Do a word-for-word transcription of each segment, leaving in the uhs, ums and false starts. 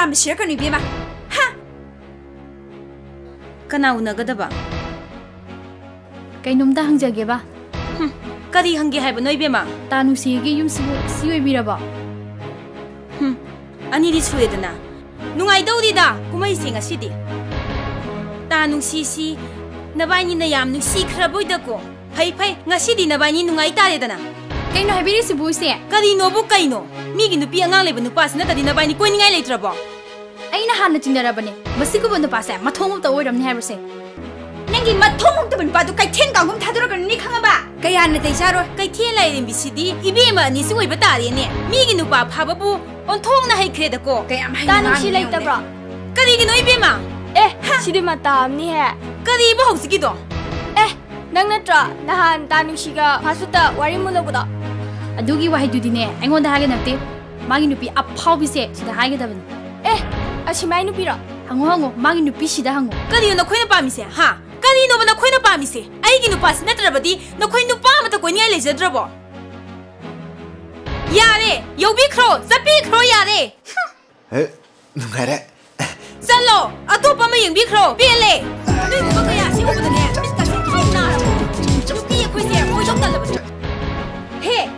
ꯄꯥꯝꯕ ꯁꯤꯔꯛꯀꯅꯨ, ꯏꯕꯦꯝꯃ꯫ ꯍꯥ? ꯀꯅꯥ ꯎꯅꯒꯗꯕ? ꯀꯩꯅꯣꯝꯇ ꯍꯪꯖꯒꯦꯕ꯫ ꯍꯨꯝ, ꯀꯔꯤ ꯍꯪꯒꯦ ꯍꯥꯏꯕꯅꯣ, ꯏꯕꯦꯝꯃ? ꯇꯥ ꯅꯨꯡꯁꯤꯒꯤ ꯌꯨꯝꯁꯤꯕꯨ ꯁꯤ ꯑꯣꯏꯕꯤꯔꯕꯣ? ꯍꯨꯝ, ꯑꯅꯤꯗꯤ ꯁꯨꯔꯦꯗꯅ꯫ ꯅꯨꯡꯉꯥꯏꯗꯧꯔꯤꯗ ꯀꯨꯝꯍꯩꯁꯦ ꯉꯁꯤꯗꯤ꯫ ꯇꯥ ꯅꯨꯡꯁꯤꯁꯤ ꯅꯕꯥꯏꯅꯤꯅ ꯌꯥꯝ ꯅꯨꯡꯁꯤꯈ꯭ꯔꯕꯣꯏꯗꯀꯣ꯫ ꯐꯩ, ꯐꯩ, ꯉꯁꯤꯗꯤ ꯅꯕꯥꯏꯅꯤ ꯅꯨꯡꯉꯥꯏ ꯇꯥꯔꯦꯗꯅ꯫ ꯀꯩꯅꯣ ꯍꯥꯏꯕꯤꯔꯤꯁꯤꯕꯨ, ꯏꯆꯦ? ꯀꯔꯤꯅꯣꯕꯨ ꯀꯩꯅꯣ? ꯃꯤꯒꯤ ꯅꯨꯄꯤ ꯑꯉꯥꯡ ꯂꯩꯕ ꯅꯨꯄꯥꯁꯤ ꯅꯠꯇꯗꯤ ꯅꯕꯥꯏꯅꯤ ꯀꯣꯏꯅꯤꯡꯉꯥꯏ ꯂꯩꯇ꯭ꯔꯕꯣ? ꯑꯩꯅ ꯍꯥꯟꯅ ꯆꯤꯡꯅꯔꯕꯅꯦ, ꯃꯁꯤꯒꯨꯝꯕ ꯅꯨꯄꯥꯁꯦ ꯃꯊꯣꯡ ꯑꯝꯇ ꯑꯣꯏꯔꯝꯅꯤ ꯍꯥꯏꯕꯁꯦ꯫ ꯅꯪꯒꯤ ꯃꯊꯣꯡ ꯑꯝꯇꯕ ꯅꯨꯄꯥꯗꯨ ꯀꯩꯊꯦꯜ ꯀꯥꯡꯒꯨꯝ ꯊꯥꯗꯣꯔꯛꯀꯅꯨꯅꯤ, ꯈꯪꯉꯕ? ꯀꯌꯥꯅ ꯇꯩ ꯆꯥꯔꯣꯏ꯫ ꯀꯩꯊꯦꯜ ꯂꯥꯏꯔꯦꯝꯕꯤꯁꯤꯗꯤ ꯏꯕꯦꯝꯃ ꯑꯅꯤꯁꯤ ꯑꯣꯏꯕ ꯇꯥꯔꯦꯅꯦ꯫ ꯃꯤꯒꯤ ꯅꯨꯄꯥ ꯐꯥꯕꯕꯨ ꯑꯣꯟꯊꯣꯛꯅ ꯍꯩꯈ꯭ꯔꯦꯗꯀꯣ꯫ ꯀꯌꯥꯝ ꯍꯩꯅ ꯇꯥ ꯅꯨꯡꯁꯤ ꯉꯥꯡꯉꯤꯅꯣ ꯂꯩꯇꯕ꯭ꯔꯣ? ꯌꯦꯡꯉꯨꯅꯦ꯫ ꯀꯔꯤꯒꯤꯅꯣ ꯏꯕꯦꯝꯃ? ꯑꯦ, ꯍꯥ? ꯁꯤꯗꯤ ꯃꯇꯥ ꯑꯃꯅꯤꯍꯦ꯫ ꯀꯔꯤꯕ ꯍꯧꯖꯤꯛꯀꯤꯗꯣ? ꯑꯦ, ꯅꯪ ꯅꯠꯇ꯭ꯔꯣ ꯅꯍꯥꯟ ꯇꯥ ꯅꯨꯡꯁꯤꯒ ꯐꯥꯁꯨꯠꯇ ꯋꯥꯔꯤ ꯃꯨꯜꯂꯧꯕꯗꯣ? ꯑꯗꯨꯒꯤ ꯋꯥꯍꯩꯗꯨꯗꯤꯅꯦ ꯑꯩꯉꯣꯟꯗ ꯍꯥꯏꯒꯗꯕ ꯅꯠꯇꯦ꯫ ꯃꯥꯒꯤ ꯅꯨꯄꯤ ꯑꯐꯥꯎꯕꯤꯁꯦ ꯁꯤꯗ ꯍꯥꯏꯒꯗꯕꯅꯤ꯫ ꯑꯦ, ꯑꯁꯤꯃꯥꯏ ꯅꯨꯄꯤꯔꯣ? ꯍꯪꯉꯣ, ꯍꯪꯉꯣ, ꯃꯥꯒꯤ ꯅꯨꯄꯤꯁꯤꯗ ꯍꯪꯉꯣ꯫ ꯀꯔꯤꯅꯣ ꯅꯈꯣꯏꯅ ꯄꯥꯝꯃꯤꯁꯦ, ꯍꯥ? ꯀꯔꯤꯅꯣꯕ ꯅꯈꯣꯏꯅ ꯄꯥꯝꯃꯤꯁꯦ? ꯑꯩꯒꯤ ꯅꯨꯄꯥꯁꯤ ꯅꯠꯇ꯭ꯔꯕꯗꯤ ꯅꯈꯣꯏ ꯅꯨꯄꯥ ꯑꯃꯠꯇ ꯀꯣꯏꯅꯤꯡꯉꯥꯏ ꯂꯩꯖꯗ꯭ꯔꯕꯣ? ꯌꯥꯔꯦ, ꯌꯧꯕꯤꯈ꯭ꯔꯣ, ꯆꯠꯄꯤꯈ꯭ꯔꯣ, ꯌꯥꯔꯦ꯫ ꯍꯦ, ꯅꯨꯡꯉꯥꯏꯔꯦ꯫ ꯆꯠꯂꯣ, ꯑꯇꯣꯞꯄ ꯑꯃ ꯌꯦꯡꯕꯤꯈ꯭ꯔꯣ, ꯄꯦꯜꯂꯦ꯫ ꯅꯣꯏꯒꯨꯝꯕ ꯀꯌꯥꯁꯤ ꯎꯕꯗꯅꯦ ꯃꯤꯠꯀꯁꯦ ꯏꯅꯥ ꯅꯥꯔꯕꯅꯦ꯫ ꯅꯨꯄꯤ ꯑꯩꯈꯣꯏꯁꯦ ꯀꯣꯏꯗꯧ ꯇꯜꯂꯕꯅꯦ꯫ ꯍꯦ,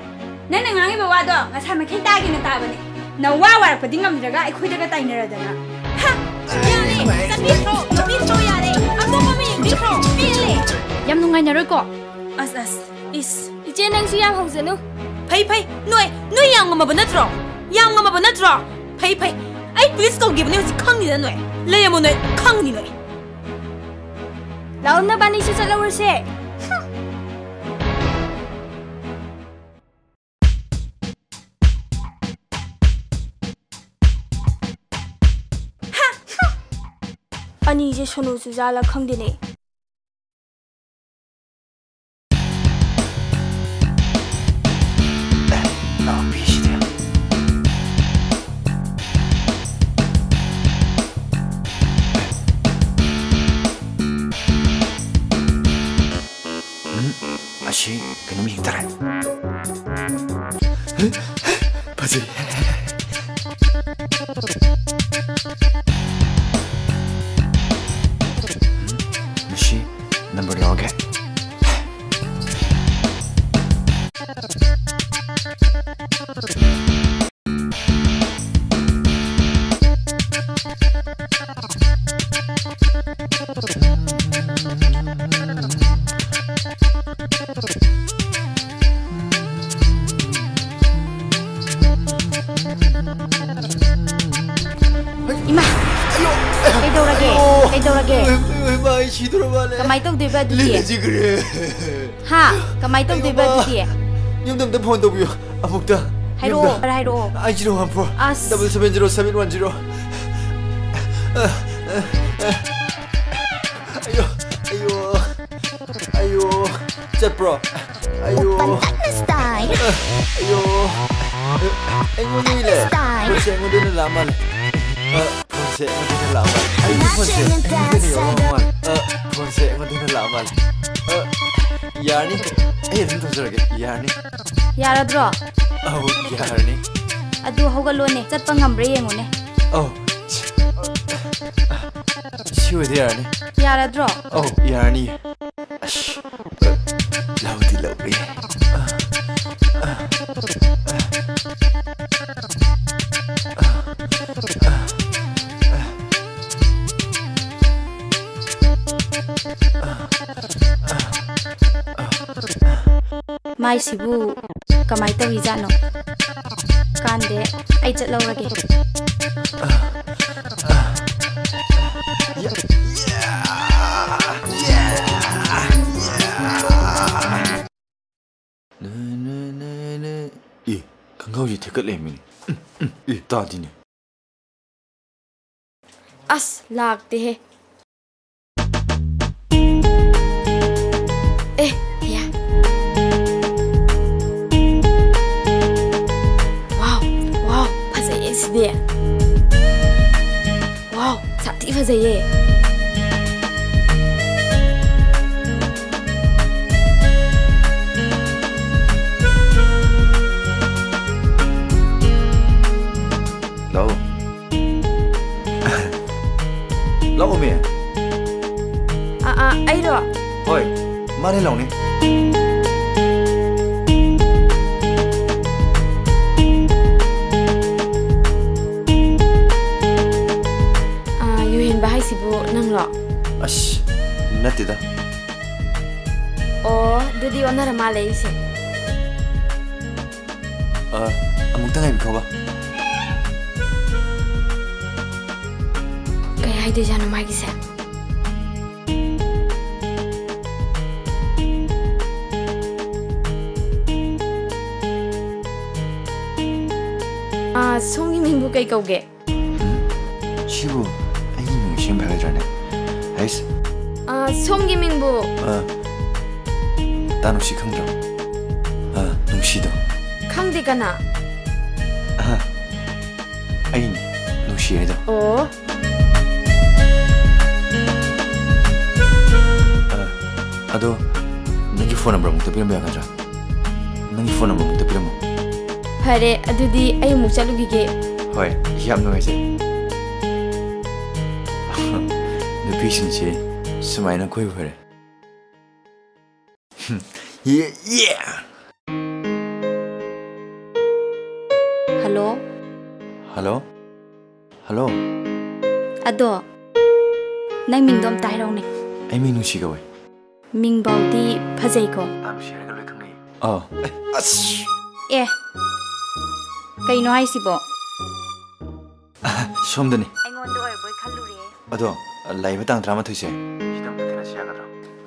ꯅꯪꯅ ꯉꯥꯡꯉꯤꯕ ꯋꯥꯗꯣ ꯉꯁꯥꯏ ꯃꯈꯩ ꯇꯥꯒꯦꯅ ꯇꯥꯕꯅꯦ꯫ ꯅꯋꯥ ꯋꯥꯔꯛꯄꯗꯤ ꯉꯝꯗ꯭ꯔꯒ ꯑꯩꯈꯣꯏꯗꯒ ꯇꯥꯏꯅꯔꯗꯅ꯫ ꯍꯥ! ꯌꯥꯔꯦ! ꯆꯠꯄꯤꯈ꯭ꯔꯣ! ꯆꯠꯄꯤꯈ꯭ꯔꯣ ꯌꯥꯔꯦ! ꯑꯇꯣꯞꯄ ꯑꯃ ꯌꯦꯡꯕꯤꯈ꯭ꯔꯣ! ꯄꯦꯜꯂꯦ! ꯌꯥꯝ ꯅꯨꯡꯉꯥꯏꯅꯔꯣꯏꯀꯣ? ꯑꯁ, ꯑꯁ, ꯏꯁ꯫ ꯏꯆꯦ, ꯅꯪꯁꯨ ꯌꯥꯝ ꯍꯧꯖꯅꯨ꯫ ꯐꯩ, ꯐꯩ꯫ ꯅꯣꯏ, ꯅꯣꯏ ꯌꯥꯝ ꯉꯝꯃꯕ ꯅꯠꯇ꯭ꯔꯣ? ꯌꯥꯝ ꯉꯝꯃꯕ ꯅꯠꯇ꯭ꯔꯣ? ꯐꯩ, ꯐꯩ꯫ ꯑꯩ ꯄꯨꯂꯤꯁ ꯀꯧꯒꯦꯕꯅꯦ ꯍꯧꯖꯤꯛ, ꯈꯪꯅꯤꯗ ꯅꯣꯏ꯫ ꯂꯩꯔꯝꯃꯣ ꯅꯣꯏ, ꯈꯪꯅꯤ ꯅꯣꯏ꯫ ꯂꯥꯛꯑꯣ, ꯅꯕꯥꯅꯤꯁꯨ ꯆꯠꯍꯧꯔꯁꯦ꯫ ꯍꯨꯝ꯫ ꯑꯅꯤꯁꯦ ꯁꯣꯅꯨ ꯆꯨꯖꯥꯂ ꯈꯪꯗꯦꯅꯦ꯫ ꯎꯝ, ꯑꯁꯤ ꯀꯩꯅꯣꯝ ꯌꯦꯡ ꯇꯥꯔꯦ꯫ ꯐꯖꯩ꯫ ꯀꯩꯗꯧꯔꯒꯦ? ꯑꯌꯣ! ꯀꯩꯗꯧꯔꯒꯦ? ꯑꯌꯣ! ꯏꯃꯥ, ꯑꯩ ꯁꯤꯗꯣꯔ ꯃꯥꯜꯂꯦ꯫ ꯀꯃꯥꯏ ꯇꯧꯗꯣꯏꯕ ꯑꯗꯨꯗꯤ? ꯂꯤꯟꯅ ꯆꯤꯛꯈ꯭ꯔꯦ꯫ ꯍꯥ? ꯀꯃꯥꯏ ꯇꯧꯗꯣꯏꯕ ꯑꯗꯨꯗꯤ? ꯌꯨꯝꯗ ꯑꯝꯇ ꯐꯣꯟ ꯇꯧꯕꯤꯌꯨ꯫ ꯑꯃꯨꯛꯇ꯫ ꯍꯥꯏꯔꯛꯑꯣ, ꯌꯨꯝꯗ꯫ ꯈꯔ ꯍꯥꯏꯔꯛꯑꯣ꯫ ꯑꯩꯠ ꯖꯤꯔꯣ ꯋꯥꯟ ꯐꯣꯔ ꯑꯁ꯫ Double seven zero seven one zero. ꯑꯌꯣ, ꯑꯌꯣ꯫ ꯑꯌꯣ꯫ ꯆꯠꯄ꯭ꯔꯣ? ꯑꯌꯣ꯫ ꯑꯌꯣ꯫ ꯑꯩꯉꯣꯟꯗ ꯏꯜꯂꯦ꯫ ꯐꯣꯟꯁꯦ ꯑꯩꯉꯣꯟꯗ ꯑꯣꯏꯅ ꯂꯥꯛꯑ ꯃꯥꯜꯂꯦ꯫ ꯑ, ꯐꯣꯟꯁꯦ ꯑꯩꯉꯣꯟꯗ ꯑꯣꯏꯅ ꯂꯥꯛꯑ ꯃꯥꯜꯂꯦ꯫ ꯑꯩꯒꯤ ꯐꯣꯟꯁꯦ ꯑꯩꯉꯣꯟꯗ ꯑꯣꯏꯅ ꯌꯧꯔꯛꯑ ꯃꯥꯜꯂꯦ꯫ ꯑ, ꯐꯣꯟꯁꯦ ꯑꯩꯉꯣꯟꯗ ꯑꯣꯏꯅ ꯂꯥꯛꯑ ꯃꯥꯜꯂꯦ꯫ ꯑ, ꯌꯥꯔꯅꯤ꯫ ꯑꯩ ꯑꯗꯨꯝ ꯇꯧꯖꯔꯒꯦ꯫ ꯌꯥꯔꯅꯤ꯫ ꯌꯥꯔꯗ꯭ꯔꯣ? ꯑꯧ, ꯌꯥꯔꯅꯤ꯫ ꯑꯗꯨ ꯍꯧꯒꯠꯂꯣꯅꯦ꯫ ꯆꯠꯄ ꯉꯝꯕ꯭ꯔꯥ ꯌꯦꯡꯉꯨꯅꯦ꯫ ꯑꯧ꯫ ꯁꯤ ꯑꯣꯏꯗꯤ ꯌꯥꯔꯅꯤ꯫ ꯌꯥꯔꯗ꯭ꯔꯣ? ꯑꯧ, ꯌꯥꯔꯅꯤ꯫ ꯑꯁ, ꯂꯧꯗꯤ ꯂꯧꯔꯦ꯫ ꯃꯥꯏꯁꯤꯕꯨ ꯀꯃꯥꯏ ꯇꯧꯔꯤꯖꯥꯠꯅꯣ? ꯀꯥꯟꯗꯦ, ꯑꯩ ꯆꯠꯂꯧꯔꯒꯦ꯫ ꯑꯦ, ꯈꯪꯒꯥꯎꯁꯤ ꯊꯦꯛꯀꯠ ꯂꯩꯔꯝꯃꯤꯅꯦ꯫ ꯎꯝ, ꯎꯝ, ꯑꯦ, ꯇꯥꯗꯤꯅꯦ꯫ ꯑꯁ, ꯂꯥꯛꯇꯦꯍꯦ꯫ ꯑꯦ, ꯌꯥ꯫ ꯋꯥꯎ, ꯋꯥꯎ, ꯐꯖꯩꯌꯦ ꯁꯤꯗꯤ꯫ ꯋꯥꯎ, ꯁꯥꯊꯤ ꯐꯖꯩꯌꯦ꯫ ꯂꯥꯛꯑꯣ꯫ ꯂꯥꯛꯑꯣꯃꯤ꯫ ꯑꯥ, ꯑꯥ, ꯑꯩꯔꯣ? ꯍꯣꯏ, ꯃꯥꯅꯦ, ꯂꯥꯛꯑꯣꯅꯦ꯫ ꯑꯥ, ꯌꯨꯍꯦꯟꯕ ꯍꯥꯏꯁꯤꯕꯨ ꯅꯪꯂꯣ? ꯑꯁ, ꯅꯠꯇꯦꯗ꯫ ꯑꯣ, ꯑꯗꯨꯗꯤ ꯑꯣꯟꯅꯔ ꯃꯥꯜꯂꯦ ꯑꯩꯁꯦ꯫ ꯑ, ꯑꯃꯨꯛꯇ ꯉꯥꯏꯕꯤꯈꯣꯕ꯫ ꯀꯩꯗꯣꯏꯖꯥꯠꯅꯣ ꯃꯥꯒꯤꯁꯦ? ꯑꯥ, ꯁꯣꯝꯒꯤ ꯃꯤꯡꯕꯨ ꯀꯩ ꯀꯧꯒꯦ? ꯁꯤꯕꯨ ꯑꯩꯒꯤ ꯃꯤꯡ ꯁꯦꯝꯕ ꯍꯥꯏꯒꯗ꯭ꯔꯥꯅꯦ? ꯍꯩꯁ꯫ ꯑꯥ, ꯁꯣꯝꯒꯤ ꯃꯤꯡꯕꯨ? ꯑꯥ, ꯇꯥꯅꯨꯁꯤ ꯈꯪꯗ꯭ꯔꯣ? ꯑꯥ, ꯅꯨꯡꯁꯤꯗꯣ꯫ ꯈꯪꯗꯦ, ꯀꯅꯥ? ꯑꯥ, ꯑꯩꯅꯤ, ꯅꯨꯡꯁꯤ ꯍꯥꯏꯗꯣ꯫ ꯑꯣ꯫ ꯑꯥ, ꯑꯗꯣ ꯅꯪꯒꯤ phone number ꯑꯃꯨꯛꯇ ꯄꯤꯔꯝꯕ ꯌꯥꯒꯗ꯭ꯔꯥ? ꯅꯪꯒꯤ phone number ꯑꯃꯨꯛꯇ ꯄꯤꯔꯝꯃꯣ꯫ ꯐꯔꯦ, ꯑꯗꯨꯗꯤ ꯑꯩ ꯑꯃꯨꯛ ꯆꯠꯂꯨꯈꯤꯒꯦ꯫ ꯍꯣꯏ, ꯌꯥꯝ ꯅꯨꯡꯉꯥꯏꯖꯔꯦ꯫ ꯅꯨꯄꯤꯁꯤꯡꯁꯦ ꯁꯨꯃꯥꯏꯅ ꯀꯣꯏꯕ ꯐꯔꯦ꯫ ꯌꯦ, ꯌꯦ꯫ ꯍꯜꯂꯣ꯫ ꯍꯜꯂꯣ꯫ ꯍꯜꯂꯣ꯫ ꯑꯗꯣ, ꯅꯪ ꯃꯤꯡꯗꯣ ꯑꯝꯇ ꯍꯥꯏꯔꯛꯎꯅꯦ꯫ ꯑꯩ ꯃꯤꯡ ꯅꯨꯡꯁꯤ ꯀꯧꯋꯦ꯫ ꯃꯤꯡꯐꯥꯎꯗꯤ ꯐꯖꯩꯀꯣ꯫ ꯇꯥꯅꯨꯁꯤ ꯍꯥꯏꯔꯒ ꯂꯣꯏ ꯈꯪꯅꯩ꯫ ꯑꯥ꯫ ꯑꯦ, ꯑꯁ! ꯑꯦ, ꯀꯩꯅꯣ ꯍꯥꯏꯁꯤꯕꯣ? ꯁꯣꯝꯗꯅꯤ꯫ ꯑꯩꯉꯣꯟꯗ ꯑꯣꯏꯔꯕꯣꯏ ꯈꯜꯂꯨꯔꯦ꯫ ꯑꯗꯣ, ꯂꯥꯛꯏꯕ ꯇꯥꯡ ꯇꯔꯥꯃꯥꯊꯣꯏꯁꯦ ꯁꯤꯗ ꯑꯝꯇ ꯊꯦꯡꯅꯁꯤ ꯌꯥꯒꯗ꯭ꯔꯣ?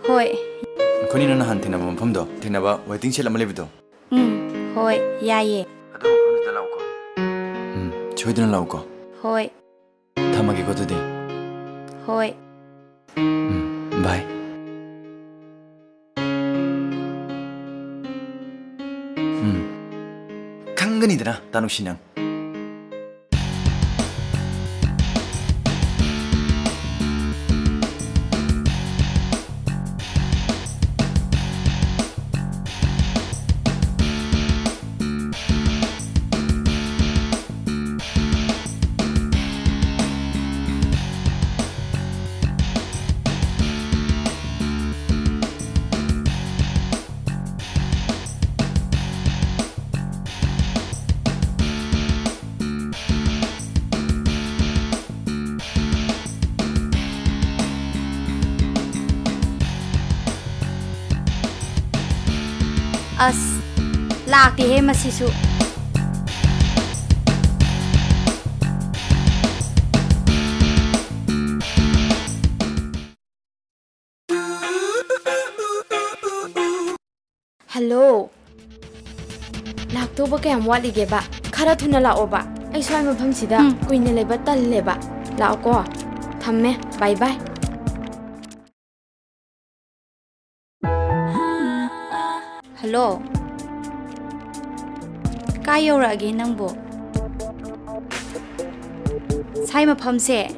ꯍꯣꯏ꯫ ꯑꯩꯈꯣꯏꯅꯤꯅ ꯅꯍꯥꯟ ꯊꯦꯡꯅꯕ ꯃꯐꯝꯗꯣ, ꯊꯦꯡꯅꯕ waiting shed ꯑꯃ ꯂꯩꯕꯗꯣ꯫ ꯎꯝ, ꯍꯣꯏ, ꯌꯥꯏꯌꯦ꯫ ꯑꯗꯨ ꯃꯐꯝꯗꯨꯗ ꯂꯥꯛꯎꯀꯣ꯫ ꯎꯝ, ꯁꯣꯏꯗꯅ ꯂꯥꯛꯎꯀꯣ꯫ ꯍꯣꯏ꯫ ꯊꯝꯃꯒꯦꯀꯣ ꯑꯗꯨꯗꯤ꯫ ꯍꯣꯏ꯫ ꯎꯝ, bye꯫ ꯎꯝ꯫ ꯈꯪꯒꯅꯤꯗꯅ, ꯇꯥꯅꯨꯁꯤ ꯅꯪ꯫ ꯑꯁ, ꯂꯥꯛꯇꯦꯍꯦ ꯃꯁꯤꯁꯨ꯫ ꯍꯜꯂꯣ꯫ ꯂꯥꯛꯇꯧꯕ ꯀꯌꯥꯝ ꯋꯥꯠꯂꯤꯒꯦꯕ? ꯈꯔ ꯊꯨꯅ ꯂꯥꯛꯑꯣꯕ꯫ ꯑꯩ ꯁ꯭ꯋꯥꯏ ꯃꯐꯝꯁꯤꯗ ꯎꯝ꯫ ꯀꯨꯏꯅ ꯂꯩꯕ ꯇꯜꯂꯦꯕ꯫ ꯂꯥꯛꯑꯣꯀꯣ꯫ ꯊꯝꯃꯦ꯫ ꯕꯥꯏ ꯕꯥꯏ꯫ ꯍꯜꯂꯣ꯫ ꯀꯥꯏ ꯌꯧꯔꯛꯑꯒꯦ ꯅꯪꯕꯣ? ꯁꯥꯏ ꯃꯐꯝꯁꯦ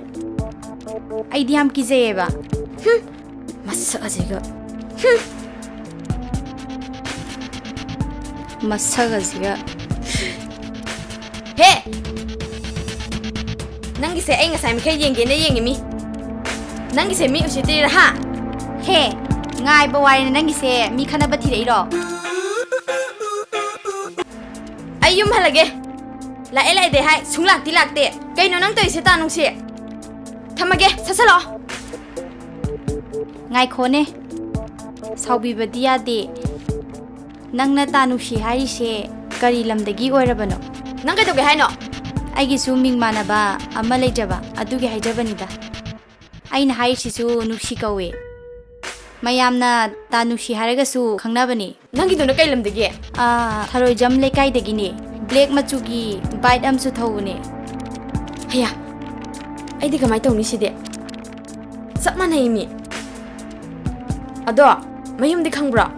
ꯑꯩꯗꯤ ꯌꯥꯝ ꯀꯤꯖꯩꯌꯦꯕ꯫ ꯍꯨꯝ꯫ ꯃꯁꯛ ꯑꯁꯤꯒ꯫ ꯍꯨꯝ꯫ ꯃꯁꯛ ꯑꯁꯤꯒ꯫ ꯍꯦ! ꯅꯪꯒꯤꯁꯦ ꯑꯩ ꯉꯁꯥꯏ ꯃꯈꯩ ꯌꯦꯡꯒꯦꯅ ꯌꯦꯡꯉꯤꯃꯤ꯫ ꯅꯪꯒꯤꯁꯦ ꯃꯤ ꯎꯁꯤꯠꯇ꯭ꯔꯤꯔꯥ, ꯍꯥ? ꯍꯦ! ꯉꯥꯏꯕ ꯋꯥꯔꯦꯅꯦ ꯅꯪꯒꯤꯁꯦ, ꯃꯤ ꯈꯠꯅꯕ ꯊꯤꯔꯛꯏꯔꯣ? ꯑꯩ ꯌꯨꯝ ꯍꯜꯂꯒꯦ꯫ ꯂꯥꯛꯑꯦ ꯂꯥꯛꯑꯦꯗꯤ ꯍꯥꯏ, ꯁꯨꯡꯂꯥꯛꯇꯤ ꯂꯥꯛꯇꯦ꯫ ꯀꯩꯅꯣ ꯅꯪ ꯇꯧꯔꯤꯁꯦ, ꯇꯥ ꯅꯨꯡꯁꯤ? ꯊꯝꯃꯒꯦ, ꯁꯠ ꯁꯠ ꯂꯥꯛꯑꯣ꯫ ꯉꯥꯏꯈꯣꯅꯦ, ꯁꯥꯎꯕꯤꯕꯗꯤ ꯌꯥꯗꯦ꯫ ꯅꯪꯅ ꯇꯥ ꯅꯨꯡꯁꯤ ꯍꯥꯏꯔꯤꯁꯦ ꯀꯔꯤ ꯂꯝꯗꯒꯤ ꯑꯣꯏꯔꯕꯅꯣ? ꯅꯪ ꯀꯩꯗꯧꯒꯦ ꯍꯥꯏꯅꯣ? ꯑꯩꯒꯤꯁꯨ ꯃꯤꯡ ꯃꯥꯟꯅꯕ ꯑꯃ ꯂꯩꯖꯕ, ꯑꯗꯨꯒꯤ ꯍꯥꯏꯖꯕꯅꯤꯗ꯫ ꯑꯩꯅ ꯍꯥꯏꯔꯤꯁꯤꯁꯨ ꯅꯨꯡꯁꯤ ꯀꯧꯋꯦ꯫ ꯃꯌꯥꯝꯅ ꯇꯥ ꯅꯨꯡꯁꯤ ꯍꯥꯏꯔꯒꯁꯨ ꯈꯪꯅꯕꯅꯦ꯫ ꯅꯪꯒꯤꯗꯨꯅ ꯀꯩ ꯂꯝꯗꯒꯤ? ꯑꯥ, ꯊꯔꯣꯏꯖꯝ ꯂꯩꯀꯥꯏꯗꯒꯤꯅꯦ꯫ ꯕ꯭ꯂꯦꯛ ꯃꯆꯨꯒꯤ ꯕꯥꯏꯛ ꯑꯃꯁꯨ ꯊꯧꯕꯅꯦ꯫ ꯍꯌꯥ, ꯑꯩꯗꯤ ꯀꯃꯥꯏ ꯇꯧꯅꯤ ꯁꯤꯗꯤ? ꯆꯞ ꯃꯥꯟꯅꯩ ꯃꯤ꯫ ꯑꯗꯣ, ꯃꯌꯨꯝꯗꯤ ꯈꯪꯕ꯭ꯔꯣ?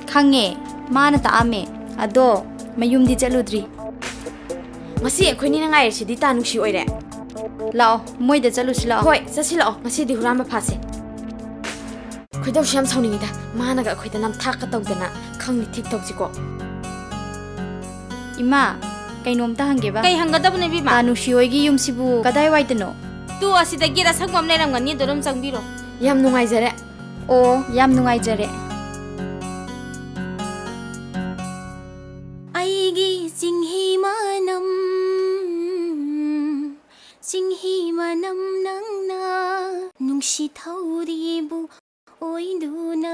ꯈꯪꯉꯦ, ꯃꯥꯅ ꯇꯥꯛꯑꯝꯃꯦ꯫ ꯑꯗꯣ, ꯃꯌꯨꯝꯗꯤ ꯆꯠꯂꯨꯗ꯭ꯔꯤ꯫ ꯉꯁꯤ ꯑꯩꯈꯣꯏꯅꯤꯅ ꯉꯥꯏꯔꯤꯁꯤꯗꯤ ꯇꯥ ꯅꯨꯡꯁꯤ ꯑꯣꯏꯔꯦ꯫ ꯂꯥꯛꯑꯣ, ꯃꯣꯏꯗ ꯆꯠꯂꯨꯁꯤ ꯂꯥꯛꯑꯣ꯫ ꯍꯣꯏ, ꯆꯠꯁꯤ ꯂꯥꯛꯑꯣ, ꯉꯁꯤꯗꯤ ꯍꯨꯔꯥꯟꯕ ꯐꯥꯁꯦ꯫ ꯈꯣꯏꯗꯧꯁꯨ ꯌꯥꯝ ꯁꯥꯎꯅꯤꯡꯉꯤꯗ, ꯃꯥꯅꯒ ꯑꯩꯈꯣꯏꯗ ꯅꯝꯊꯥꯛꯀ ꯇꯧꯗꯅ, ꯈꯪꯅꯤ ꯊꯤꯛ ꯇꯧꯁꯤꯀꯣ꯫ ꯏꯃꯥ, ꯀꯩꯅꯣꯝꯇ ꯍꯪꯒꯦꯕ? ꯀꯩ ꯍꯪꯒꯗꯕꯅꯣ, ꯏꯕꯦꯝꯃ? ꯇꯥ ꯅꯨꯡꯁꯤ ꯍꯣꯏꯒꯤ ꯌꯨꯝꯁꯤꯕꯨ ꯀꯗꯥꯏꯋꯥꯏꯗꯅꯣ? ꯇꯨ, ꯑꯁꯤꯗ ꯒꯦꯠ ꯑꯁꯪꯕ ꯑꯃ ꯂꯩꯔꯝꯒꯅꯤ, ꯑꯗꯨꯗ ꯑꯗꯨꯝ ꯆꯪꯕꯤꯔꯣ꯫ ꯌꯥꯝ ꯅꯨꯡꯉꯥꯏꯖꯔꯦ꯫ ꯑꯣ, ꯌꯥꯝ ꯅꯨꯡꯉꯥꯏꯖꯔꯦ꯫ ꯑꯩꯒꯤ ꯆꯤꯡꯍꯤ ꯃꯅꯝ, ꯆꯤꯡꯍꯤ ꯃꯅꯝ ꯅꯪꯅ ꯅꯨꯡꯁꯤ ꯊꯧꯔꯤꯕꯨ ꯑꯣꯏꯗꯨꯅ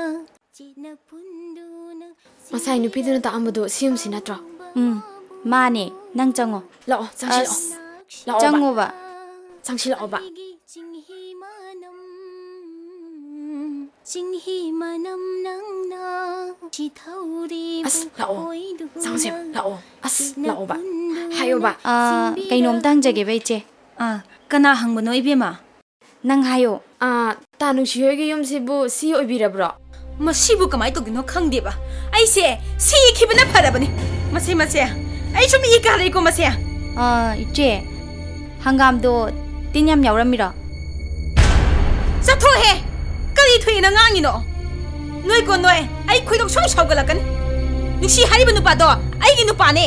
ꯆꯦꯠꯅ ꯄꯨꯟꯗꯨꯅ ꯉꯁꯥꯏ ꯅꯨꯄꯤꯗꯨꯅ ꯇꯥꯛꯑꯝꯕꯗꯣ ꯁꯤ ꯌꯨꯝꯁꯤ ꯅꯠꯇ꯭ꯔꯣ? ꯎꯝ, ꯃꯥꯅꯦ꯫ ꯅꯪ ꯆꯪꯉꯣ꯫ ꯂꯥꯛꯑꯣ, ꯆꯪꯁꯤꯜꯂꯛꯑꯣ꯫ ꯑꯁ, ꯂꯥꯛꯑꯣꯕ꯫ ꯆꯪꯉꯣꯕ꯫ ꯆꯪꯁꯤꯜꯂꯛꯑꯣꯕ꯫ ꯑꯩꯒꯤ ꯆꯤꯡꯍꯤ ꯃꯅꯝ ꯆꯤꯡꯍꯤ ꯃꯅꯝ ꯅꯪꯅ ꯆꯤꯊꯧꯔꯤꯕ ꯑꯁ, ꯂꯥꯛꯑꯣ꯫ ꯑꯣꯏꯗꯨꯅ ꯁꯥꯎꯁꯦ, ꯂꯥꯛꯑꯣ꯫ ꯑꯁ, ꯂꯥꯛꯑꯣꯕ꯫ ꯍꯥꯏꯌꯣꯕ꯫ ꯑꯥ, ꯀꯩꯅꯣꯝꯇ ꯍꯪꯖꯒꯦꯕ, ꯏꯆꯦ꯫ ꯑꯥ, ꯀꯅꯥ ꯍꯪꯕꯅꯣ, ꯏꯕꯦꯝꯃ? ꯅꯪ ꯍꯥꯏꯌꯣ꯫ ꯑꯥ, ꯇꯥ ꯅꯨꯡꯁꯤ ꯍꯣꯏꯒꯤ ꯌꯨꯝꯁꯤꯕꯨ ꯁꯤ ꯑꯣꯏꯕꯤꯔꯕ꯭ꯔꯣ? ꯃꯁꯤꯕꯨ ꯀꯃꯥꯏ ꯇꯧꯗꯣꯏꯅꯣ ꯈꯪꯗꯦꯕ꯫ ꯑꯩꯁꯦ ꯁꯤꯈꯤꯕꯅ ꯐꯔꯕꯅꯤ꯫ ꯃꯁꯦ, ꯃꯁꯦ, ꯑꯩ ꯁꯨꯝ ꯏ ꯀꯥꯔꯛꯏꯀꯣ, ꯃꯁꯦ꯫ ꯑꯥ, ꯏꯆꯦ, ꯍꯪꯒꯥꯝꯗꯣ ꯇꯤꯟ ꯌꯥꯝ ꯌꯥꯎꯔꯝꯃꯤꯔꯣ? ꯆꯠꯊꯣꯛꯍꯦ! ꯀꯔꯤ ꯊꯣꯛꯑꯦꯅ ꯉꯥꯡꯉꯤꯅꯣ? ꯅꯣꯏꯀꯣ ꯅꯣꯏ, ꯑꯩ ꯈꯣꯏꯗꯧ ꯁꯨꯝ ꯁꯥꯎꯒꯠꯂꯛꯀꯅꯤ꯫ ꯅꯨꯡꯁꯤ ꯍꯥꯏꯔꯤꯕ ꯅꯨꯄꯥꯗꯣ ꯑꯩꯒꯤ ꯅꯨꯄꯥꯅꯦ꯫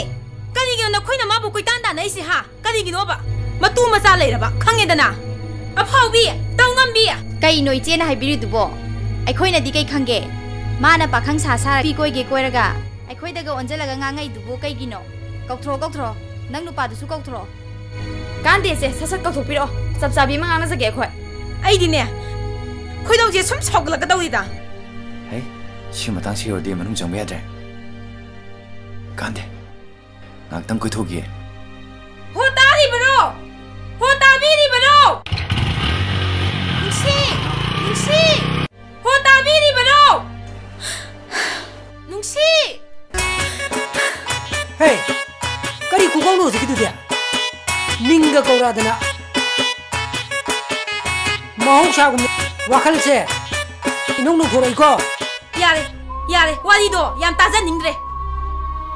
ꯀꯔꯤꯒꯤꯅꯣ ꯅꯈꯣꯏꯅ ꯃꯥꯕꯨ ꯀꯣꯏꯇꯥꯟ ꯇꯥꯟꯅꯩꯁꯦ, ꯍꯥ? ꯀꯔꯤꯒꯤꯅꯣꯕ? ꯃꯇꯨ ꯃꯆꯥ ꯂꯩꯔꯕ ꯈꯪꯉꯦꯗꯅ꯫ ꯑꯐꯥꯎꯕꯤ, ꯇꯧꯉꯝꯕꯤ꯫ ꯀꯩꯅꯣ ꯏꯆꯦꯅ ꯍꯥꯏꯕꯤꯔꯤꯗꯨꯕꯣ? ꯑꯩꯈꯣꯏꯅꯗꯤ ꯀꯩ ꯈꯪꯒꯦ? ꯃꯥꯅ ꯄꯥꯈꯪ ꯁꯥ ꯁꯥꯔ ꯅꯨꯄꯤ ꯀꯣꯏꯒꯦ ꯀꯣꯏꯔꯒ ꯑꯩꯈꯣꯏꯗꯒ ꯑꯣꯟꯁꯤꯜꯂꯒ ꯉꯥꯡꯉꯛꯏꯗꯨꯕꯨ ꯀꯩꯒꯤꯅꯣ? ꯀꯧꯊ꯭ꯔꯣ, ꯀꯧꯊ꯭ꯔꯣ꯫ ꯅꯪ ꯅꯨꯄꯥꯗꯨꯁꯨ ꯀꯧꯊ꯭ꯔꯣ꯫ ꯀꯥꯟꯗꯦꯁꯦ, ꯁꯠ ꯁꯠ ꯀꯧꯊꯣꯛꯄꯤꯔꯛꯑꯣ꯫ ꯆꯞ ꯆꯥꯕꯤ ꯑꯃ ꯉꯥꯡꯅꯖꯒꯦ ꯑꯩꯈꯣꯏ꯫ ꯑꯩꯗꯤꯅꯦ, ꯈꯣꯏꯗꯧꯁꯦ ꯁꯨꯝ ꯁꯥꯎꯒꯠꯂꯛꯀꯗꯧꯔꯤꯗ꯫ ꯍꯩ, ꯁꯤ ꯃꯇꯥꯡꯁꯤ ꯌꯧꯔꯗꯤ ꯃꯅꯨꯡ ꯆꯪꯕ ꯌꯥꯗ꯭ꯔꯦ꯫ ꯀꯥꯟꯗꯦ, ꯉꯥꯏꯍꯥꯛꯇꯪ ꯀꯣꯏꯊꯣꯛꯈꯤꯒꯦ꯫ ꯍꯣ ꯇꯥꯔꯤꯕꯔꯣ? ꯍꯣ ꯇꯥꯕꯤꯔꯤꯕꯔꯣ? ꯅꯨꯡꯁꯤ! ꯅꯨꯡꯁꯤ! ꯍꯣ ꯇꯥꯕꯤꯔꯤꯕꯔꯣ? ꯅꯨꯡꯁꯤ! ꯍꯦ! ꯀꯔꯤ ꯈꯨꯀꯧꯅꯣ ꯍꯧꯖꯤꯛꯀꯤꯗꯨꯗꯤ? ꯃꯤꯡꯒ ꯀꯧꯔꯛꯑꯗꯅ꯫ ꯃꯍꯧꯁꯥꯒꯨꯝꯅ ꯋꯥꯈꯜꯁꯦ ꯏꯅꯧ ꯅꯧꯊꯣꯔꯛꯏꯀꯣ꯫ ꯌꯥꯔꯦ, ꯌꯥꯔꯦ, ꯋꯥꯔꯤꯗꯣ ꯌꯥꯝ ꯇꯥꯖꯅꯤꯡꯗ꯭ꯔꯦ꯫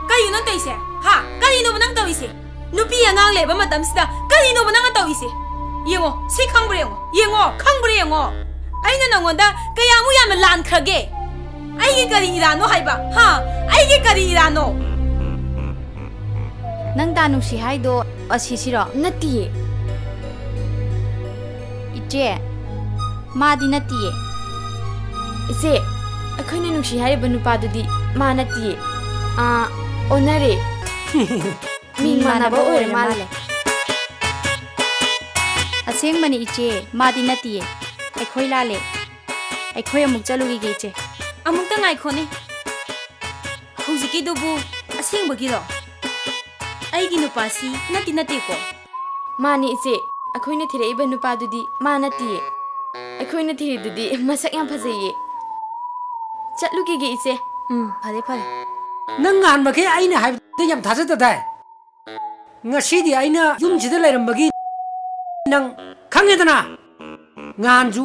ꯀꯔꯤꯅꯣ ꯅꯪ ꯇꯧꯔꯤꯁꯦ? ꯍꯥ? ꯀꯔꯤꯅꯣꯕ ꯅꯪ ꯇꯧꯔꯤꯁꯦ? ꯅꯨꯄꯤ ꯑꯉꯥꯡ ꯂꯩꯕ ꯃꯇꯝꯁꯤꯗ ꯀꯔꯤꯅꯣꯕ ꯅꯪꯅ ꯇꯧꯔꯤꯁꯦ? ꯌꯦꯡꯉꯣ, ꯁꯤ ꯈꯪꯕ꯭ꯔꯥ ꯌꯦꯡꯉꯣ, ꯌꯦꯡꯉꯣ, ꯈꯪꯕ꯭ꯔꯥ ꯌꯦꯡꯉꯣ꯫ ꯑꯩꯅ ꯅꯉꯣꯟꯗ ꯀꯌꯥꯃꯨꯛ ꯌꯥꯝꯅ ꯂꯥꯟꯈ꯭ꯔꯒꯦ? ꯑꯩꯒꯤ ꯀꯔꯤ ꯏꯔꯥꯟꯅꯣ ꯍꯥꯏꯕ? ꯍꯥ? ꯑꯩꯒꯤ ꯀꯔꯤ ꯏꯔꯥꯟꯅꯣ? ꯅꯪ ꯇꯥ ꯅꯨꯡꯁꯤ ꯍꯥꯏꯗꯣ ꯑꯁꯤꯁꯤꯔꯣ? ꯅꯠꯇꯤꯌꯦ꯫ ꯏꯆꯦ, ꯃꯥꯗꯤ ꯅꯠꯇꯤꯌꯦ꯫ ꯏꯆꯦ, ꯑꯩꯈꯣꯏꯅ ꯅꯨꯡꯁꯤ ꯍꯥꯏꯔꯤꯕ ꯅꯨꯄꯥꯗꯨꯗꯤ ꯃꯥ ꯅꯠꯇꯤꯌꯦ꯫ ꯑꯥ, ꯑꯣꯟꯅꯔꯦ꯫ ꯃꯤꯡ ꯃꯥꯟꯅꯕ ꯑꯣꯏꯔ ꯃꯥꯜꯂꯦ꯫ ꯑꯁꯦꯡꯕꯅꯤ ꯏꯆꯦ, ꯃꯥꯗꯤ ꯅꯠꯇꯤꯌꯦ꯫ ꯑꯩꯈꯣꯏ ꯂꯥꯜꯂꯦ꯫ ꯑꯩꯈꯣꯏ ꯑꯃꯨꯛ ꯆꯠꯂꯨꯈꯤꯒꯦ ꯏꯆꯦ꯫ ꯑꯃꯨꯛꯇ ꯉꯥꯏꯈꯣꯅꯦ꯫ ꯍꯧꯖꯤꯛꯀꯤꯗꯨꯕꯨ ꯑꯁꯦꯡꯕꯒꯤꯔꯣ? ꯑꯩꯒꯤ ꯅꯨꯄꯥꯁꯤ ꯅꯠꯇꯤ ꯅꯠꯇꯦꯀꯣ? ꯃꯥꯅꯤ ꯏꯆꯦ, ꯑꯩꯈꯣꯏꯅ ꯊꯤꯔꯛꯏꯕ ꯅꯨꯄꯥꯗꯨꯗꯤ ꯃꯥ ꯅꯠꯇꯤꯌꯦ꯫ ꯑꯩꯈꯣꯏꯅ ꯊꯤꯔꯤꯗꯨꯗꯤ ꯃꯁꯛ ꯌꯥꯝ ꯐꯖꯩꯌꯦ꯫ ꯆꯠꯂꯨꯈꯤꯒꯦ, ꯏꯆꯦ꯫ ꯎꯝ, ꯐꯔꯦ, ꯐꯔꯦ꯫ ꯅꯪ ꯅꯍꯥꯟꯃꯈꯩ ꯑꯩꯅ ꯍꯥꯏꯕꯗ ꯌꯥꯝ ꯊꯥꯖꯗꯗꯥꯏ? ꯉꯁꯤꯗꯤ ꯑꯩꯅ ꯌꯨꯝꯁꯤꯗ ꯂꯩꯔꯝꯕꯒꯤ ꯅꯪ ꯈꯪꯉꯦꯗꯅ꯫ ꯉꯍꯥꯟꯁꯨ,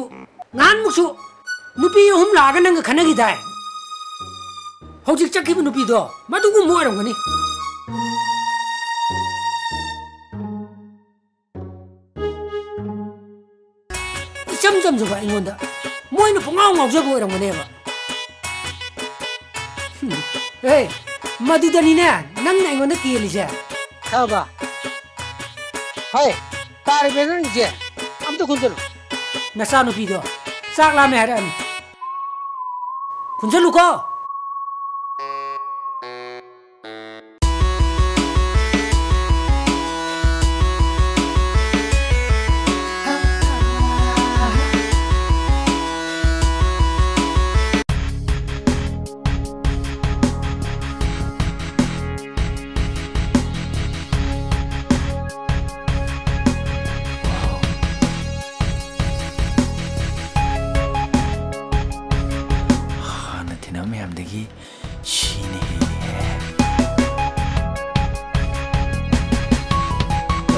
ꯉꯍꯥꯟꯃꯨꯛꯁꯨ ꯅꯨꯄꯤ ꯑꯍꯨꯝ ꯂꯥꯛꯑꯒ ꯅꯪꯒ ꯈꯠꯅꯈꯤꯗꯥꯏ? ꯍꯧꯖꯤꯛ ꯆꯠꯈꯤꯕ ꯅꯨꯄꯤꯗꯣ ꯃꯗꯨꯒꯨꯝꯕ ꯑꯣꯏꯔꯝꯒꯅꯤ꯫ ꯏꯆꯝ ꯆꯝꯖꯕ ꯑꯩꯉꯣꯟꯗ ꯃꯣꯏꯅ ꯄꯨꯡꯉꯥꯎ ꯉꯥꯎꯖꯕ ꯑꯣꯏꯔꯝꯒꯅꯦꯕ꯫ ꯍꯝ꯫ ꯑꯦ, ꯃꯗꯨꯗꯅꯤꯅꯦ ꯅꯪꯅ ꯑꯩꯉꯣꯟꯗ ꯀꯦꯜꯂꯤꯁꯦ꯫ ꯈꯪꯉꯕ? ꯍꯣꯏ, ꯇꯥꯔꯤꯕ ꯅꯪꯒꯤꯁꯦ꯫ ꯑꯝꯇ ꯈꯨꯟꯁꯤꯜꯂꯨ꯫ ꯅꯆꯥꯅꯨꯄꯤꯗꯣ ꯆꯥꯛ ꯂꯥꯝꯃꯦ ꯍꯥꯏꯔꯛꯑꯅꯤ꯫ ꯈꯨꯟꯁꯤꯜꯂꯨꯀꯣ꯫ ꯍꯥꯟꯅ ꯊꯦꯡꯅꯕ ꯃꯌꯥꯝꯗꯒꯤ ꯁꯤꯅ ꯍꯦꯜꯂꯤꯍꯦ꯫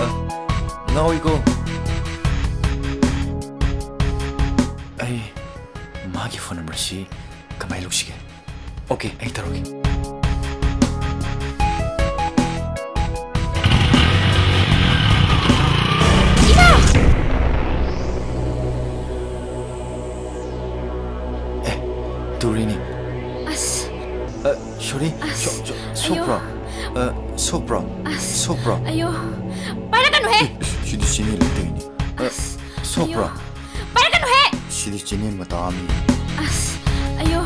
ꯑ, ꯉꯥꯎꯏꯀꯣ꯫ ꯑꯩ ꯃꯥꯒꯤ ꯐꯣꯟ ꯅꯝꯕꯔꯁꯤ ꯀꯃꯥꯏꯅ ꯂꯧꯁꯤꯒꯦ? ꯑꯣꯀꯦ, ꯑꯩ ꯇꯧꯔꯒꯦ꯫ ꯏꯃꯥ! ꯑꯦ, ꯇꯨꯔꯤꯅꯤ꯫ ꯑꯁ꯫ ꯑ, ꯁꯣꯔꯤ, ꯑꯁ, ꯁꯣ-, ꯁꯣ-, ꯑꯌꯣ꯫ ꯁꯣꯛꯄ꯭ꯔꯣ? ꯑ, ꯁꯣꯛꯄ꯭ꯔꯣ? ꯑꯁ, ꯁꯣꯛꯄ꯭ꯔꯣ? ꯑꯌꯣ꯫ ꯄꯥꯏꯔꯛꯀꯅꯨꯍꯦ! ꯑꯦ, ꯁꯤꯗꯤ ꯆꯦꯅꯦꯜ ꯂꯩꯇꯧꯔꯤꯅꯤ꯫ ꯑ, ꯑꯁ, ꯁꯣꯛꯄ꯭ꯔꯣ? ꯑꯌꯣ꯫ ꯄꯥꯏꯔꯛꯀꯅꯨꯍꯦ! ꯁꯤꯗꯤ ꯆꯦꯅꯦꯜ ꯃꯇꯥ ꯑꯃꯅꯤ꯫ ꯑꯁ, ꯑꯌꯣ꯫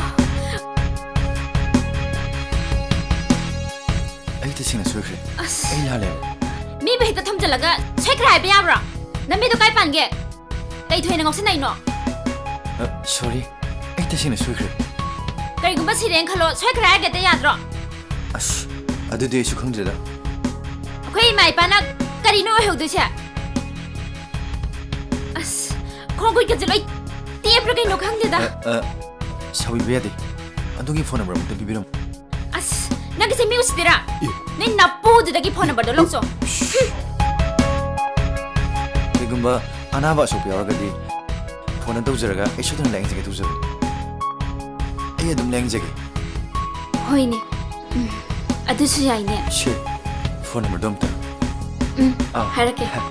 ꯑꯩ ꯇꯁꯦꯡꯅ ꯁꯣꯏꯈ꯭ꯔꯦ꯫ ꯑꯁ꯫ ꯑꯩ ꯂꯥꯜꯂꯦꯕ꯫ ꯃꯤꯕꯨ ꯍꯦꯛꯇ ꯊꯝꯖꯤꯜꯂꯒ ꯁꯣꯏꯈ꯭ꯔꯦ ꯍꯥꯏꯕ ꯌꯥꯕ꯭ꯔꯣ? ꯅꯃꯤꯗꯣ ꯀꯥꯏ ꯄꯥꯟꯒꯦ? ꯀꯩ ꯊꯣꯏꯅ ꯉꯥꯎꯁꯤꯟꯅꯩꯅꯣ? ꯑ, ꯁꯣꯔꯤ꯫ ꯑꯩ ꯇꯁꯦꯡꯅ ꯁꯣꯏꯈ꯭ꯔꯦ꯫ ꯀꯔꯤꯒꯨꯝꯕ ꯁꯤꯔꯦꯅ ꯈꯜꯂꯣ, ꯁꯣꯏꯈ꯭ꯔꯦ ꯍꯥꯏꯔꯒ ꯍꯦꯛꯇ ꯌꯥꯗ꯭ꯔꯣ? ꯑꯁ, ꯑꯗꯨꯗꯤ ꯑꯩꯁꯨ ꯈꯪꯗ꯭ꯔꯦꯗ꯫ ꯑꯩꯈꯣꯏ ꯏꯃꯥ ꯏꯄꯥꯅ ꯀꯔꯤꯅꯣ ꯑꯣꯏꯍꯧꯗꯣꯏꯁꯦ? ꯑꯁ, ꯈꯣꯡꯒꯨꯠꯀꯁꯦ ꯂꯣꯏ ꯇꯦꯛꯄ꯭ꯔꯥ ꯀꯩꯅꯣ ꯈꯪꯗꯦꯗ꯫ ꯑ, ꯑ, ꯁꯥꯎꯕꯤꯕ ꯌꯥꯗꯦ꯫ ꯑꯗꯨꯒꯤ phone number ꯑꯃꯨꯛꯇ ꯄꯤꯕꯤꯔꯝꯃꯨ꯫ ꯑꯁ, ꯅꯪꯒꯤꯁꯦ ꯃꯤ ꯎꯁꯤꯠꯇꯦꯔꯥ? ꯑꯦ꯫ ꯅꯪ ꯅꯄꯨꯗꯨꯗꯒꯤ phone numberꯗꯣ ꯂꯧꯆꯣ꯫ ꯀꯩꯒꯨꯝꯕ ꯑꯅꯥꯕ ꯑꯁꯣꯛꯄ ꯌꯥꯎꯔꯒꯗꯤ phone ꯇꯧꯖꯔꯒ ꯑꯩ ꯁꯣꯏꯗꯅ ꯂꯥꯌꯦꯡꯖꯒꯦ ꯇꯧꯖꯕꯅꯤ꯫ ꯑꯩ ꯑꯗꯨꯝ ꯂꯥꯌꯦꯡꯖꯒꯦ꯫ ꯍꯣꯏꯅꯦ꯫ ꯎꯝ, ꯑꯗꯨꯁꯨ ꯌꯥꯏꯅꯦ꯫ ꯁꯦ, phone numberꯗꯣ ꯑꯝꯇ꯫ ꯎꯝ, ꯑꯥ꯫ ꯍꯥꯏꯔꯛꯀꯦ꯫ ꯑꯥ꯫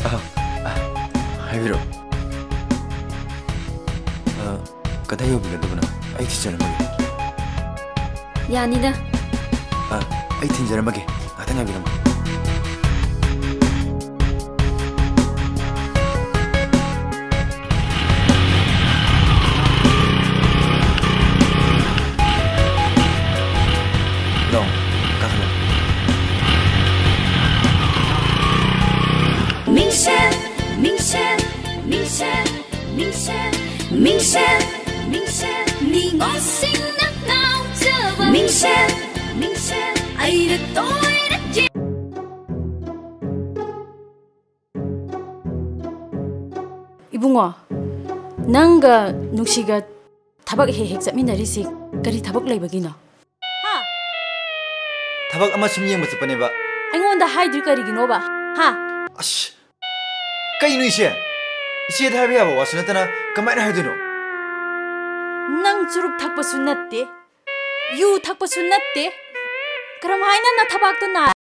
ꯑꯥ, ꯑꯥ, ꯍꯥꯏꯕꯤꯔꯛꯑꯣ꯫ ꯑꯥ, ꯀꯗꯥꯏ ꯌꯧꯕꯤꯒꯗꯕꯅꯣ? ꯑꯩ ꯊꯤꯟꯖꯔꯝꯃꯒꯦ꯫ ꯌꯥꯅꯤꯗ꯫ ꯑꯥ, ꯑꯩ ꯊꯤꯟꯖꯔꯝꯃꯒꯦ꯫ ꯉꯥꯛꯇꯪ ꯉꯥꯏꯕꯤꯔꯝꯃꯣ꯫ ꯂꯥꯎ, ꯀꯥꯈꯠꯂꯣ꯫ ꯃꯤꯡꯁꯦꯜ, ꯃꯤꯡꯁꯦꯜ, ꯃꯤꯡꯁꯦꯜ, ꯃꯤꯡꯁꯦꯜ, ꯃꯤꯡꯁꯦꯜ, ꯃꯤꯡꯁꯦꯜ, ꯅꯤꯉꯣꯜꯁꯤꯡꯅ ꯉꯥꯎꯖꯕ꯫ ꯃꯤꯡꯁꯦꯜ, ꯃꯤꯡꯁꯦꯜ, ꯑꯩꯅ ꯇꯣꯏꯅ ꯌꯦꯡ- ꯏꯕꯨꯡꯉꯣ, ꯅꯪꯒ ꯅꯨꯡꯁꯤꯒ ꯊꯕꯛ ꯍꯦꯛ ꯍꯦꯛ ꯆꯠꯃꯤꯟꯅꯔꯤꯁꯤ ꯀꯔꯤ ꯊꯕꯛ ꯂꯩꯕꯒꯤꯅꯣ? ꯍꯥ? ꯊꯕꯛ ꯑꯃ ꯁꯨꯝ ꯌꯦꯡꯕ ꯆꯠꯄꯅꯦꯕ꯫ ꯑꯩꯉꯣꯟꯗ ꯍꯥꯏꯗ꯭ꯔꯤ ꯀꯔꯤꯒꯤꯅꯣꯕ? ꯍꯥ? ꯑꯁ! ꯀꯩꯅꯣ ꯏꯆꯦ? ꯏꯆꯦꯗ ꯍꯥꯏꯕ ꯌꯥꯕ ꯋꯥꯁꯨ ꯅꯠꯇꯅ ꯀꯃꯥꯏꯅ ꯍꯥꯏꯗꯣꯏꯅꯣ? ꯅꯪ ꯆꯨꯔꯨꯞ ꯊꯛꯄꯁꯨ ꯅꯠꯇꯦ, ꯌꯨ ꯊꯛꯄꯁꯨ ꯅꯠꯇꯦ꯫ ꯀꯔꯝꯍꯥꯏꯅ ꯅꯊꯕꯥꯛꯇꯣ ꯅꯥ-